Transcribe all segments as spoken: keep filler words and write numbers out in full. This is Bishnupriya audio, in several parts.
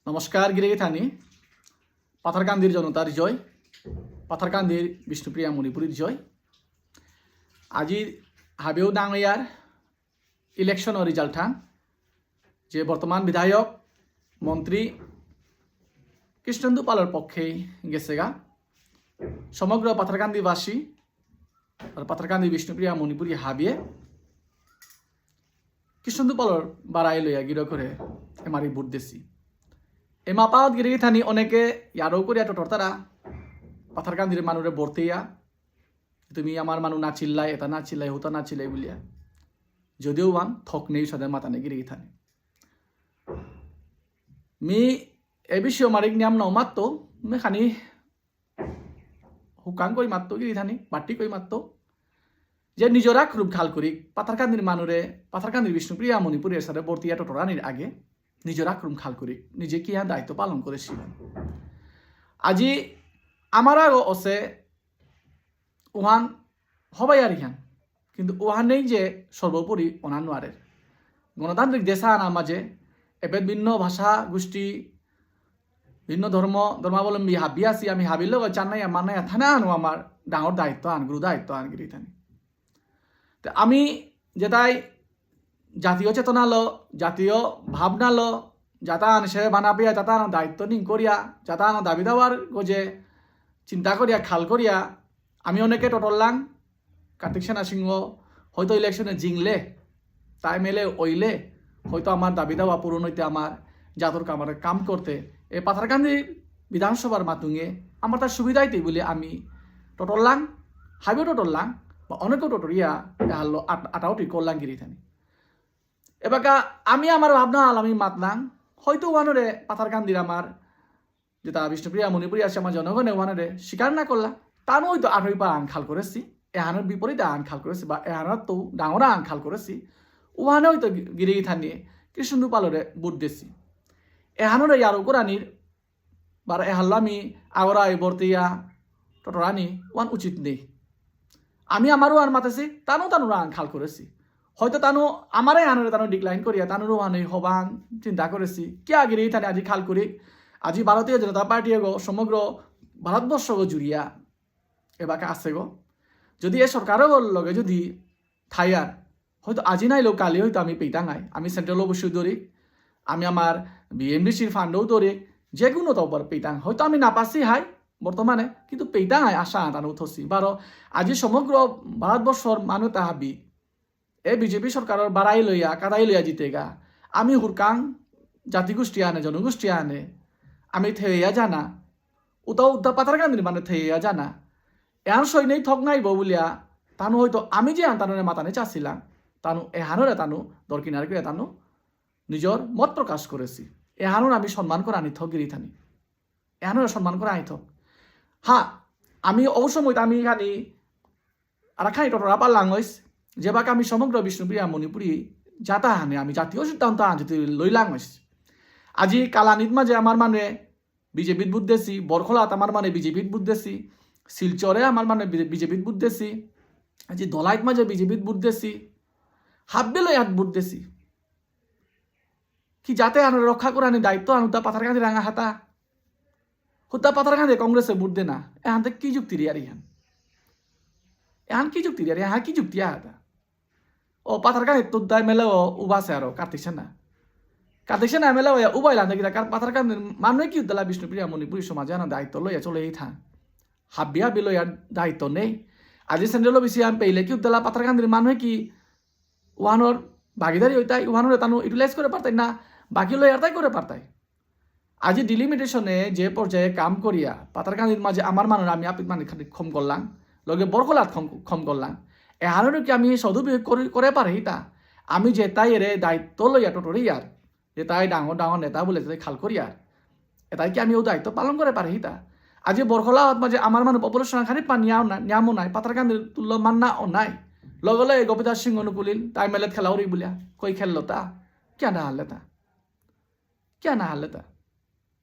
নমস্কার গিরি গিথানি। পাথারকান্দির জনতার জয়, পাথারকান্দির বিষ্ণুপ্রিয়া মণিপুরীর জয়। আজি হাবিও ডাঙরিয়ার ইলেকশন ও রেজাল্ট হান, যে বর্তমান বিধায়ক মন্ত্রী কৃষ্ণেন্দু পালর পক্ষে গেছেগা। সমগ্র পাথারকান্দিবাসী আর পাথারকান্দি বিষ্ণুপ্রিয়া মণিপুরী হাবিয়ে কৃষ্ণেন্দু পালর বারাই লইয়া গিরকরে এমারি ভোট দেসি। এমা পাওয়াত গিরি গিথানি অনেকে ইয়ারও করিয়া টটরতারা পাথারকান্দির মানুরে বর্তেয়া, তুমি আমার মানু না চিল্লাই, এটা না চিল্লাই, হুতা না চিল্লাই বুলিয়া। যদিও ওয়ান থক নেই সাদে মাতানে গিরি গিথানি। মি এ বিষয়ে মারিক নিয়াম নাও মাত্তো, মি খানি হুকাং কই মাত্তো গিরি গিথানি, বাটি কই মাত্তো। যে নিজর আক্রুম খাল করি, পাথারকান্দির মানুরে, পাথারকান্দির বিষ্ণুপ্রিয়া মণিপুরীর সাথে বর্তিয়া টটরানির আগে নিজর আক্রুম খাল করি, নিজে কি হান দায়িত্ব পালন করেসি। আজি আমার আগো অসে ওহান হবাই আর ইহান, কিন্তু ওহান নেই যে সর্বোপরি ওনা নোয়ারের। গণতান্ত্রিক দেশ আনা মাঝে এবে ভিন্ন ভাষা গোষ্ঠী, ভিন্ন ধর্ম, ধর্মাবলম্বী হাবি আছি, আমি হাবির লগে চান্নাইয়া মান্নাইয়া থানা আনো আমার ডাঙর দায়িত্ব আন, গুরু দায়িত্ব আন গিরি গিথানি। তো আমি যেটাই জাতীয় চেতনা লো, জাতীয় ভাবনা লো, যাতা আন সে বানা পেয়া, যাতা আন দায়িত্ব নিং করিয়া, যাতা আন দাবি দাওয়ার গজে চিন্তা করিয়া, খাল করিয়া, আমি অনেকে টটরলাং, কার্তিক সেনা সিংহ হয়তো ইলেকশনে জিংলে, তা এমএলএ অইলে হয়তো আমার দাবি দাওয়া পূরণ হইতে আমার জাতর কামারে কাম করতে এ পাথারকান্দি বিধানসভার মাতুঙে আমার তার সুবিধা হইতে বলে আমি টটরলাং, হাবিও টটরলাং, বা অনেকেও টটরিয়া এহাল্লো আট-, আটাউটি করলাং গিরি গিথানি। এবাকা আমি আমার ভাবনা আল আমি মাতলাং, হয়তো ওয়ানরে পাথারকান্দির আমার যেটা বিষ্ণুপ্রিয়া মণিপুরী আছে আমার জনগণে ওয়ানরে স্বীকার না করলা, তানু হয়তো আঠই পা আন খাল করেছি, এহানোর বিপরীতে আন খাল করেছি, বা এহানোর তো ডাঙরা আন খাল করেছি, ওয়ানে হয়তো গি-, গিরি গিথানিয়ে কৃষ্ণেন্দু পালরে ভোট দেছি। এহানোরে ইয়ারো করানির, বারো এহাল্লো আমি আগরা এই বর্তিয়া টটরানি ওয়ান উচিত নেই। আমি আমারও আন মাতেছি, তানু তানুরা আন খাল করেছি। হয়তো তানু আমারে আনরে তানু ডিক্লাইন করিয়া, তানুরও আন এই হবান চিন্তা করেছি। কি আগিরি তানে আজি খাল করি, আজি ভারতীয় জনতা পার্টি এগো সমগ্র ভারতবর্ষ গো জুড়িয়া এবাকা আছে গো। যদি এ সরকারও লগে যদি থাইয়ার, হয়তো আজি নাইলেও কালি হয়তো আমি পেইতাঙাই। আমি সেন্ট্রাল অবশ্যই ধরি, আমি আমার বিএমডিসির ফান্ডও ধরি, যে কোনো তো ওপর পেইতাং। হয়তো আমি না পাসি হাই বর্তমানে, কিন্তু পেইতাঙাই আশা তানু থসি। বারো, আজি সমগ্র ভারতবর্ষর মানু তা হাবি এ বিজেপি সরকারর বাড়াই লইয়া, কাদাই লইয়া জিতেগা। আমি হুরকাং জাতিগোষ্ঠী আনে, জনগোষ্ঠী আনে, আমি থেয়া জানা, উতাও উদ্দা পাথারকান্দির মানে থেয়া জানা। এহান সৈন্যই থক নাইব বুলিয়া, তানু হয়তো আমি যে আন তানুরে মাতানে চাছিলাম, তানু এহানরে তানু দরকিনার করে তানু নিজর মত প্রকাশ করেছি। এহানর আমি সম্মান করানি থক গিরি গিথানি। এহানরে সম্মান করানি থক। হ্যাঁ, আমি ঔ সময় আমি খানি আর খানি টটরা পারলাং হইস, যেবাকা আমি সমগ্র বিষ্ণুপ্রিয়া মণিপুরী জাতা হানে আমি জাতীয় সিদ্ধান্ত আন যদি লইলাং হইস। আজি কালানিত মাঝে আমার মানে বিজেপিত ভোট দেছি, বরখলাত আমার মানে বিজেপিত ভোট দেছি, শিলচরে আমার মানে বিজেপিত ভোট দেছি, আজি দলাইত মাঝে বিজেপিত ভোট দেছি, হাব্বে লয়াত ভোট দেছি। কি জাতে আনরে রক্ষা করানি দায়িত্ব আন হুদ্দা পাথারকান্দি রাঙা হাতা? হুদ্দা পাথারকান্দি কংগ্রেসে ভোট দে না। এহানতে কি যুক্তি রিয়ার ইহান? এহান কি যুক্তি রিয়ার? এহান কি যুক্তি আহাতা? ও পাথারকান্দি তুদ্দা এমএলএ ও উবাসে আরো কার্তিক সেনা। কার্তিক সেনা এমএলএ ও উবাইলা দেখি তার পাথারকান্দি মানুষ কি উদ্দালা বিষ্ণুপ্রিয়া মণিপুরী সমাজে আনা দায়িত্ব লইয়া চলে এই থা। হাব্বি হাব্বি লইয়া দায়িত্ব নেই। আজি সেন্ট্রাল ওবিসি আমি পেইলে কি উদ্দালা পাথারকান্দির মানুষ কি ওহানর ভাগিদারি হইতাই, ওহানরে তানু ইউটিলাইজ করে পারতাই না, বাকি লয়ার তাই করে পারতাই। আজি ডিলিমিটেশনে যে পর্যায়ে কাম করিয়া, পাথারকান্দির মাঝে আমার মানুষ আমি আপিত মানে খালি কম করলাম, লগে বরকলাত কম, কম করলাম। এহানরে কি আমি সদুপয়োগ করি, করে পারি তা? আমি যে তাই এরে দায়িত্ব লইয়া টটরিয়ার, যে তাই ডাঙর ডাঙর নেতা বলে তাই খাল করিয়ার, এটাই কি আমি ও দায়িত্ব পালন করে পারি তা? আজি বরকলাত মাঝে আমার মানুষ পপুলেশন খানি পা নিয়াও না, নিয়ামও নাই, পাথারকান্দির তুল্য মান্না ও নাই। লগে লগে গোপীদাস সিংহ নুকুলিল, তাই মেলেত খেলা উড়ি বুলিয়া, কই খেললো তা? কিয়া না হারলে তা? কিয়া না হারলে তা?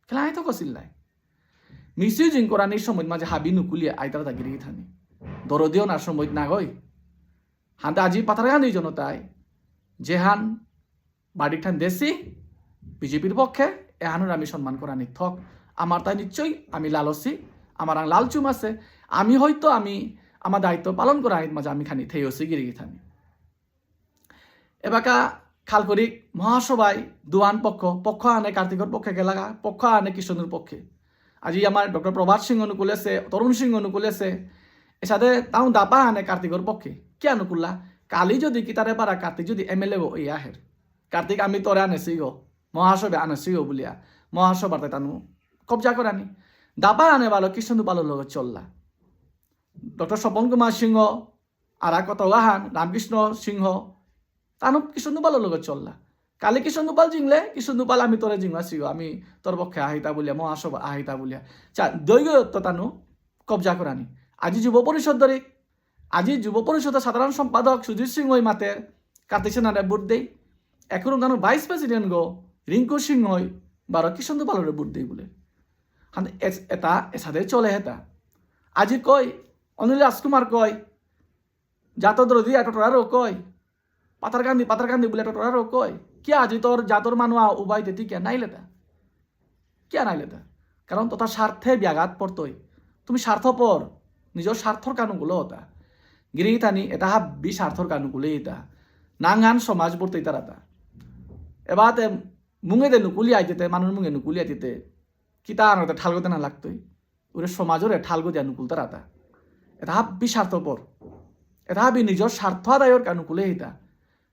খেলাই তো কছিল নাই। মিসইউজিং করানির সময় মাঝে হাবি নুকুলিয়া আইতারা তা গিরি গিথানি। দরদিও না সময় না গই। হান্তে আজি পাথারকান্দি জনতাই যেহান বাড়ি ঠান দেসি বিজেপির পক্ষে, এহানর আমি সম্মান করানি থক। আমার তাই নিশ্চয়ই আমি লালসি, আমার আং লালচুম আছে। আমি হয়তো আমি আমার দায়িত্ব পালন করানিত মাঝে আমি খানি থেয়সি গিরি গিথানি। এবাকা খাল করি মহাসভায় দুয়ান পক্ষ, পক্ষ আনে কার্তিকর পক্ষে গেলাগা, পক্ষ আনে কৃষ্ণেন্দুর পক্ষে। আজি আমার ডক্টর প্রভাত সিংহ অনুকূল আছে, তরুণ সিংহ অনুকূল আছে। এসাদে তাও দাপা আনে কার্তিকর পক্ষে। কি অনুকূললা? কালি যদি কিতারে পারা কার্তিক যদি এমএলএ গো ইয়া হের। কার্তিক আমি তোরে আনেসি গো, মহাসভা আনেসি গো বুলিয়া। মহাসভাতে তানু কবজা করানি। দাপা আনে বালো কৃষ্ণেন্দু পালর লগে চললা। ডক্টর স্বপন কুমার সিংহ, আরা কত গাহান, রামকৃষ্ণ সিংহ, তানু কৃষ্ণেন্দু পালর লগে চললা। কালি কৃষ্ণেন্দু পাল জিংলে, কৃষ্ণেন্দু পাল আমি তোরে জিংলা সিও, আমি তোর পক্ষে আহিতা বুলিয়া, মহাসভা আহিতা বুলিয়া। চা, দৈগত্ত তানু কবজা করানি। আজি যুব পরিষদ ধরি, আজি যুব পরিষদর সাধারণ সম্পাদক সুজিত সিংহই মাতের, কার্তিক সেনারে ভোট দেই। এখন তানু ভাইস প্রেসিডেন্ট গো, রিঙ্কু সিংহই, বারো কৃষ্ণেন্দু পালরে ভোট দেই বুলে। হান এস-, এটা এসাদে চলে হেতা। আজি কই, অনিল রাজকুমার কই, জাত দরদি আটো টোরারো কই, পাথারকান্দি, পাথারকান্দি বুলে আটো টোরারো কই। কিয়া আজি তোর জাতর মানুয়া উবাই দেতি কিয়া নাইলেতা? কিয়া নাইলেতা? কারণ তোতা স্বার্থে ব্যাঘাত পড়তই। তুমি স্বার্থপর, নিজর স্বার্থর কানুকুলো হতা। গিরি গিথানি, এটা হাব্বি স্বার্থর কানুকুলে এটা। নাঙহান সমাজ বর্তই তারাতা। এবাতে মুঙেদে নুকুলি আইতেতে, মানুর মুঙে নুকুলি আইতেতে, কিতা আনতে ঠালগতে না লাগতই। ওরে সমাজরে ঠালগো দিয়া নুকুলতা রাতা। এটা হাব্বি স্বার্থপর। এটা হাব্বি নিজর স্বার্থ আদায়র কানুকুলে হিতা।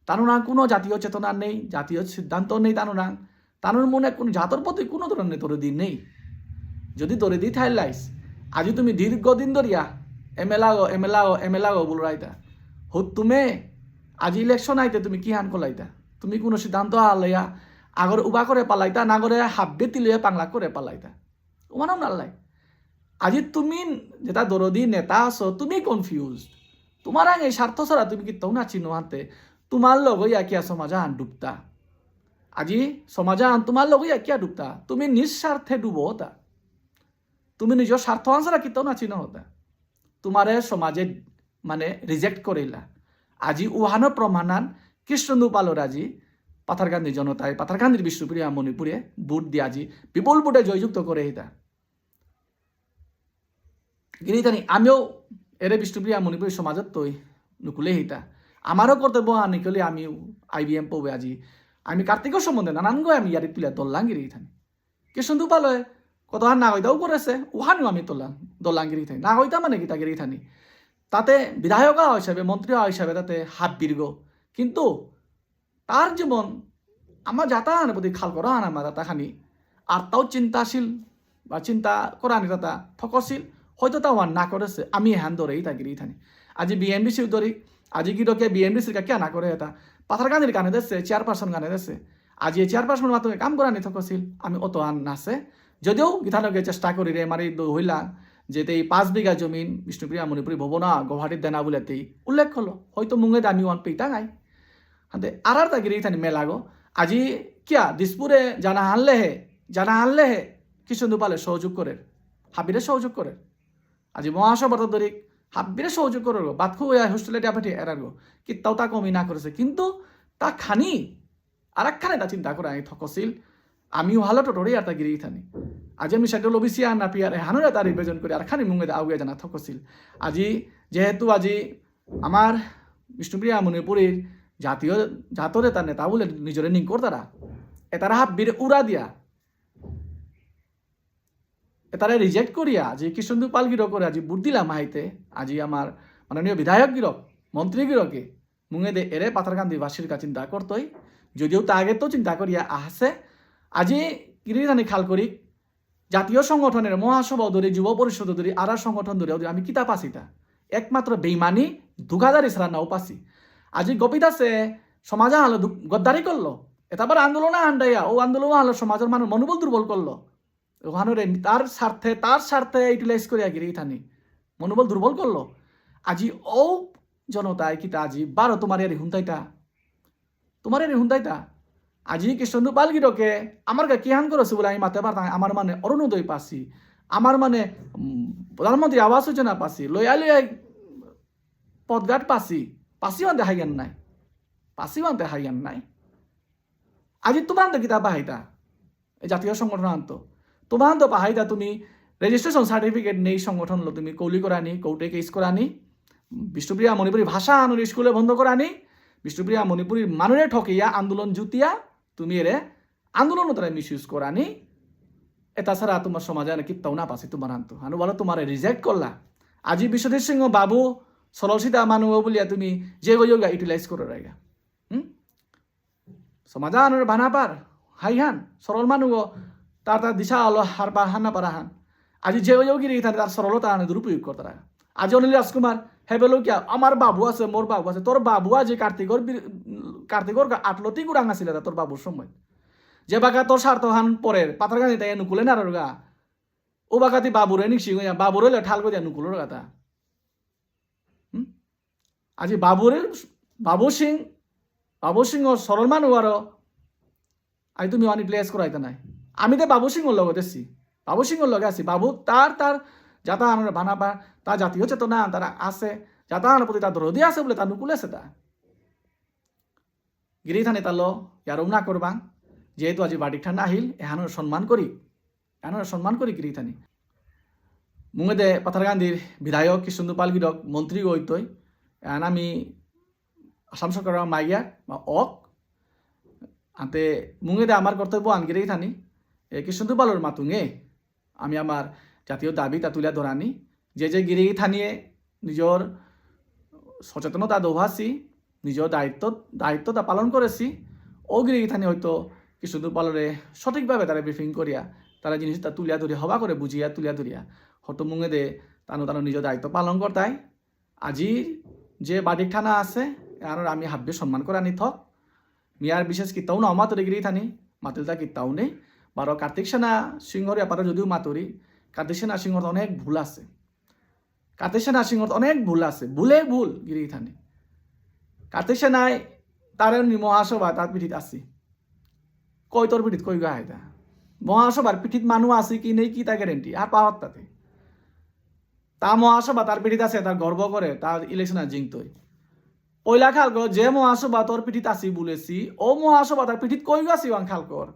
তানুরাং কোনো জাতীয় চেতনা নেই, জাতীয় সিদ্ধান্ত নেই তানুরাং। তানুর মনে কোনো জাতর প্রতি কোনো ধরনের দরদি নেই। যদি দরদি থাইলাইস, আজি তুমি দীর্ঘদিন ধরিয়া এমএলএ গো, এমএলএ গো, এমএলএ গো বুলরাইতা। হুত তুমি আজি ইলেকশন আইতে তুমি কি হান কলাইতা? তুমি কোনো সিদ্ধান্ত আলাইয়া আগর উবা করে পালাইতা, না করে হাব্বে তিলিয়ে পাংলা করে পালাইতা। ওমানো নালাই। আজি তুমি যেটা দরদি নেতা আছো, তুমি কনফিউজ। তোমার আগে স্বার্থ ছাড়া তুমি কিত্তাও না চিনো হাতে। তোমার লগে ইয়া কিয়া সমাজ আহান ডুবতা? আজি সমাজ আহান তোমার লগে ইয়া কিয়া ডুবতা? তুমি নিজ স্বার্থে ডুবো হতা। তুমি নিজর স্বার্থ আন ছাড়া কিত্তাও না চিনো হতা। তোমারে সমাজে মানে রিজেক্ট করিলা। আজি উহানো প্রমাণান কৃষ্ণেন্দু পালর আজি পাথারকান্দি জনতায়, পাথারকান্দির বিষ্ণুপ্রিয়া মণিপুরে ভোট দিয়ে আজি বিপুল ভোটে জয়যুক্ত করে হিতা। গিরিথানি আমিও এরে বিষ্ণুপ্রিয়া মণিপুরী সমাজত তৈ নুকুলে হিতা। আমারও কর্তব্য আনিকলে আমি আইবিএম পবে আজি। আমি কার্তিকর সম্বন্ধে নানান গো আমি ইয়ারি তুলে দল্লাং গিরিথানি। কৃষ্ণেন্দু পালয় কত আর না হইতাও করেছে, উহানিও আমি দল্লাং, দল্লাং গিরিথানি। না হইতা মানে কিতা গিরিথানি। তাতে বিধায়ক হওয়া হিসাবে, মন্ত্রী হওয়া হিসাবে তাতে হাত বির্গ। কিন্তু তার জীবন আমার জাতা আনে প্রতি খাল করা আনা আমার জাতা খানি। আর তাও চিন্তাশীল বা চিন্তা করানি তাতা থকশীল। হয়তো তাও আর না করেছে। আমি এহান ধরেই তা গিরি থানি। আজি বিএমডিসি ধরি, আজি গিরকে বিএমডিসির কাকে না করে এটা। পাথারকান্দির কানে দেশে, চেয়ারপারসন কানে দেশে। আজি এই চেয়ারপারসনের মাধ্যমে কাম করানি থকশীল। আমি অত আন নাছে। যদিও গিথানকে চেষ্টা করি রে, মারি দো হইলা, যে এই পাঁচ বিঘা জমিন বিষ্ণুপ্রিয়া মণিপুরী ভবনা গুয়াহাটিত দেনা বুলেতেই উল্লেখ হলো। হয়তো মুঙে দামি ওয়ান পেইতা নাই। হাতে আর আর তা গিরি থানি মেলাগো। আজি কিয়া দিসপুরে জানা হানলে হে, জানা হানলে হে, কৃষ্ণেন্দু পালে সহযোগ করে, হাবিরে সহযোগ করে। আজি মহাসভার ধরি হাবিরে সহযোগ করে গো। বাতকু ইয়া হোস্টেলে দিয়া পাঠিয়ে এরার গো। কিত্তাও তা কমি না করেছে। কিন্তু তা খানি আর একখানে তা চিন্তা করে আমি থকশীল। আমি ভালো টোটোরে আর তা গিরি থানি। আজি আমি সেটা লবিসিয়া না পিয়ার এহানো তা রিভিশন করে আর খানি মুঙে দা আগুয়া জানা থকশীল। আজি যেহেতু আজি আমার বিষ্ণুপ্রিয়া মণিপুরীর জাতীয় জাতরে তার নেতা বলে নিজরে নিং করতারা। এতারা হাব্বিরে উড়া দিয়া, এতারে রিজেক্ট করিয়া, আজি কৃষ্ণেন্দু পাল গিরকরে আজি ভোট দিলাম হাইতে, আজি আমার মাননীয় বিধায়ক গিরক, মন্ত্রী গিরকে, মুঙেদে এরে পাথারকান্দিবাসীর কা চিন্তা করতই, যদিও তা আগে তো চিন্তা করিয়া আহাসে, আজি গিরি থানি খাল করি, জাতীয় সংগঠনের মহাসভা ধরে, যুব পরিষদ ধরে, আরা সংগঠন ধরে, ওদের আমি কিতা পাসিতা? একমাত্র বেইমানি, ধোকাধারি ছাড়া নাও পাসি। আজি গোপী দাসে সমাজ আলো দু-, গদ্দারি করলো। এটা আবার আন্দোলন আন্ডাইয়া, ও আন্দোলন আলো সমাজের মানুষ মনোবল দুর্বল করলো। ওখানে রে, তার স্বার্থে, তার স্বার্থে ইউটিলাইজ করে গিরি থানি। মনোবল দুর্বল করলো। আজি ও জনতায় কিতা আজি বারো তোমার এরি হুনতাইতা? তোমার এরে হুনতাইতা? আজি কৃষ্ণেন্দু পাল গিরকে আমার গা কিহান করেছে বলে আমি মাতে পারতাম। আমার মানে অরুণোদয় পাসি, আমার মানে, উম, প্রধানমন্ত্রী আবাস যোজনা পাসি, লয়া লয়া পদঘাট পাসি, পাসি মানতে হাইয়ান নাই, পাসি মানতে হাইয়ান নাই। আজি তোমার তো কিতা বাহাইতা? এ জাতীয় সংগঠন আনতো। তোমার তো পাহাইতা তুমি রেজিস্ট্রেশন সার্টিফিকেট নেই সংগঠন লো তুমি কৌলি করানি, কোর্টে কেস করানি, বিষ্ণুপ্রিয়া মণিপুরী ভাষা আনুর স্কুলে বন্ধ করানি, বিষ্ণুপ্রিয়া মণিপুরী মানুরে ঠকিয়া আন্দোলন জুতিয়া তুমি এরে আন্দোলন তারা মিসইউজ করানি। এটা ছাড়া তোমার সমাজে আর কিত্তাও না পাসি তোমার আনতো। আনু বলো তোমারে রিজেক্ট করলা। আজি বিশ্বজিৎ সিংহ বাবু সরল সিধা মানু বুলিয়া তুমি যে গো যোগা ইউটিলাইজ করে রাইগা। হুম? সমাজে আনুর বানাপার, হাইহান, সরল মানু গো, তার তার দিশা আলো হারপা হানা পারা হান। আজি যে গো যোগী রে তার, তার সরলতা আনে দুরুপয়োগ করতারা। আজি অনিল রাজকুমার, হে বেলো কিয়া, আমার বাবু আছে, মোর বাবু আছে, তোর বাবু আজি কার্তিকর বীর-, কার্তিকর গা-, আটলতি গুড়াং আছিল তা তোর বাবুর সময়। যে বাগা তোর স্বার্থ হান পরের, পাথারকান্দি তাই নুকুলে না রোগা। ও বাগাতি বাবুরে নিকসি গইয়া, বাবুরে লে ঠাল গইয়া নুকুলর গাতা। হুম? আজি বাবুরে, বাবু সিং, বাবু সিংহ সরল মানু আরো, আই তুমি অনি প্লেস করাইতা নাই। আমি তো বাবু সিংহর লগে দেসি, বাবু সিংহর লগে আছি। বাবু তার, তার জাতা আনরে বানাপা, তার জাতীয় চেতনা তার আছে, জাতা আনর প্রতি তার দরদি আছে বলে তার নুকুলে আছে তা। গিরিথানি তালো ইয়ারও না করবাং, যেহেতু আজি ভার্ডিক্ট হান আহিল, এহানর সম্মান করি, এহানর সম্মান করি গিরিথানি। মুঙেদে পাথারকান্দির বিধায়ক কৃষ্ণেন্দু পাল গিরক মন্ত্রী গইতই, এহান আমি আসাম সরকার মাইয়া বা অক, আনতে মুঙেদে আমার কর্তব্য আন গিরিথানি, এ কৃষ্ণেন্দু পালর মাতুঙে, আমি আমার জাতীয় দাবি তা তুলে ধরানি, যে যে গিরিথানিয়ে নিজর সচেতনতা দোহাসি, নিজর দায়িত্ব, দায়িত্বতা পালন করেসি, ও গিরিথানি হয়তো কৃষ্ণেন্দু পালরে সঠিকভাবে তারা ব্রিফিং করিয়া, তারা জিনিসটা তুলিয়া ধরিয়া, হবা করে বুঝিয়া তুলিয়া ধরিয়া, হয়তো মুঙেদে তানু তানু নিজর দায়িত্ব পালন করতাই। আজি যে ভার্ডিক্ট হান আছে, আর আমি হাব্বি সম্মান করানি থক, মিয়ার বিশেষ কিতাও না মাতুরি গিরিথানি, মাতিলতা কিতাও নেই। বারো কার্তিক সেনা সিংহর ব্যাপারে যদিও মাতুরি, কার্তিক সেনা সিংহর অনেক ভুল আছে। কার্তিক সেনা সিংহর অনেক ভুল আছে, ভুলে ভুল গিরিথানি। কার্তিক সেনাই তারে নি মহাসভা তার পিঠিত আছি। কই তোর পিঠিত কই গা এটা? মহাসভার পিঠিত মানু আছে কি নেই কি তা গ্যারেন্টি? আর পাওয়ার তাতে। তা মহাসভা তার পিঠিত আছে, তার গর্ব করে, তার ইলেকশন আর জিংতই। পয়লা খাল কর, যে মহাসভা তোর পিঠিত আছি বলেছি, ও মহাসভা তার পিঠিত কই গেছি ওয়ান খাল কর।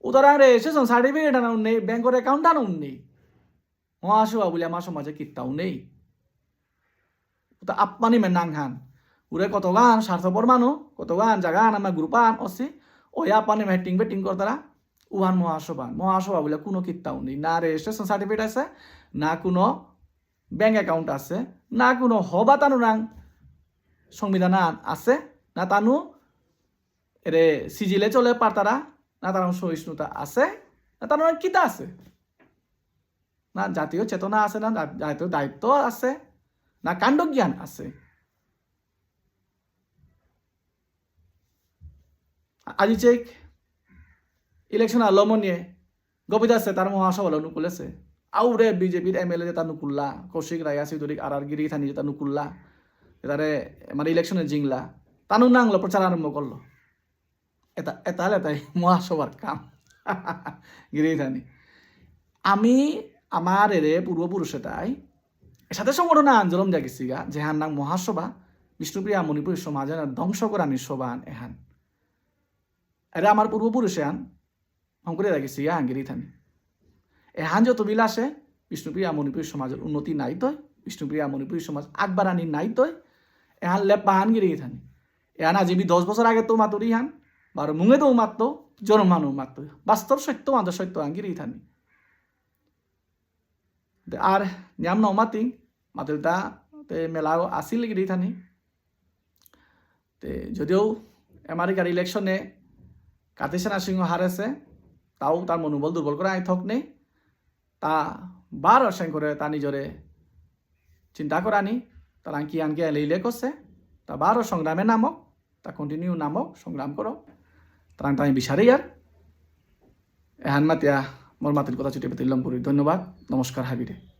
উদাহরণ রে, রেজিস্ট্রেশন সার্টিফিকেট আনা নেই, ব্যাংকের অ্যাকাউন্ট আনা নেই। মহাসভা বলে আমার সমাজে কিত্তাও নেই। ওটা আপানি মে নাংহান। উরে কতগান স্বার্থপর মানু, কতগান জাগান আমার গ্রুপ আন অসি, ওই আপানি মে হেটিং বেটিং করতারা, উহান মহাসভা। মহাসভা বলে কোনো কিত্তাও নেই। না রেজিস্ট্রেশন সার্টিফিকেট আছে, না কোনো ব্যাংক অ্যাকাউন্ট আছে, না কোনো হবা তানু নাং সংবিধান আন আছে, না তানু এরে সিজিলে চলে পারতারা, না তানু সহিষ্ণুতা আছে, না তানু নাং কিতা আছে। না জাতীয় চেতনা আছে, না জা-, জাতীয় দায়িত্ব আছে, না কাণ্ডজ্ঞান আছে। আজি চেক ইলেকশন আলো মনিয়ে গোপীদাসে তার মহাসভালো নুকুলেছে। আউরে বিজেপির এমএলএ যেটা নুকুল্লা, কৌশিক রায়, আসি দরিক আর আর গিরি থানি যেটা নুকুল্লা, তারে মানে ইলেকশনে জিংলা, তানু নাংলো প্রচার আরম্ভ করলো। এটা, এটা হলে তাই মহাসভার কাম। গিরি থানি। আমি আমার এরে পূর্বপুরুষে তাই এসাদে সংগঠন আন্দোলন জাগিছিগা, যেহান নাং মহাসভা, বিষ্ণুপ্রিয়া মণিপুরী সমাজে না ধ্বংস করানি সভা আন এহান। এরে আমার পূর্বপুরুষে আন হংকরে জাগিছিগা আন গিরি থানি। এহান যত বিলাসে বিষ্ণুপ্রিয়া মণিপুরী সমাজের উন্নতি নাই তই, বিষ্ণুপ্রিয়া মণিপুরী সমাজ আগবাড়ানি নাই তই, এহান লেপ বাহান গিরি থানি। এহান আজি আমি দশ বছর আগে তো মাতুরি হান, বারো মুঙে তো মাততো, জনমানব মাততো। বাস্তব সত্য, আন্ত সত্য আন গিরি থানি। তে আর নিয়াম ন মাতি, মাতিলতা তে মেলাও আসিল গিরি থানি। তে যদিও আমেরিকার ইলেকশনে কার্তিক সেনা সিংহ হারেছে, তাও তার মনোবল দুর্বল করে আই থক নেই। তা বারো সেন করে তা নিজরে চিন্তা করানি, তারা কি আনকে এলে ইলে করছে, তা বারো সংগ্রামে নামক, তা কন্টিনিউ নামক, সংগ্রাম করো। তারা তাই বিচারে ইয়ার। এহান মাতিয়া মোর মাতির কথা চুটি পেতে লম্পুরি। ধন্যবাদ, নমস্কার হাবিরে।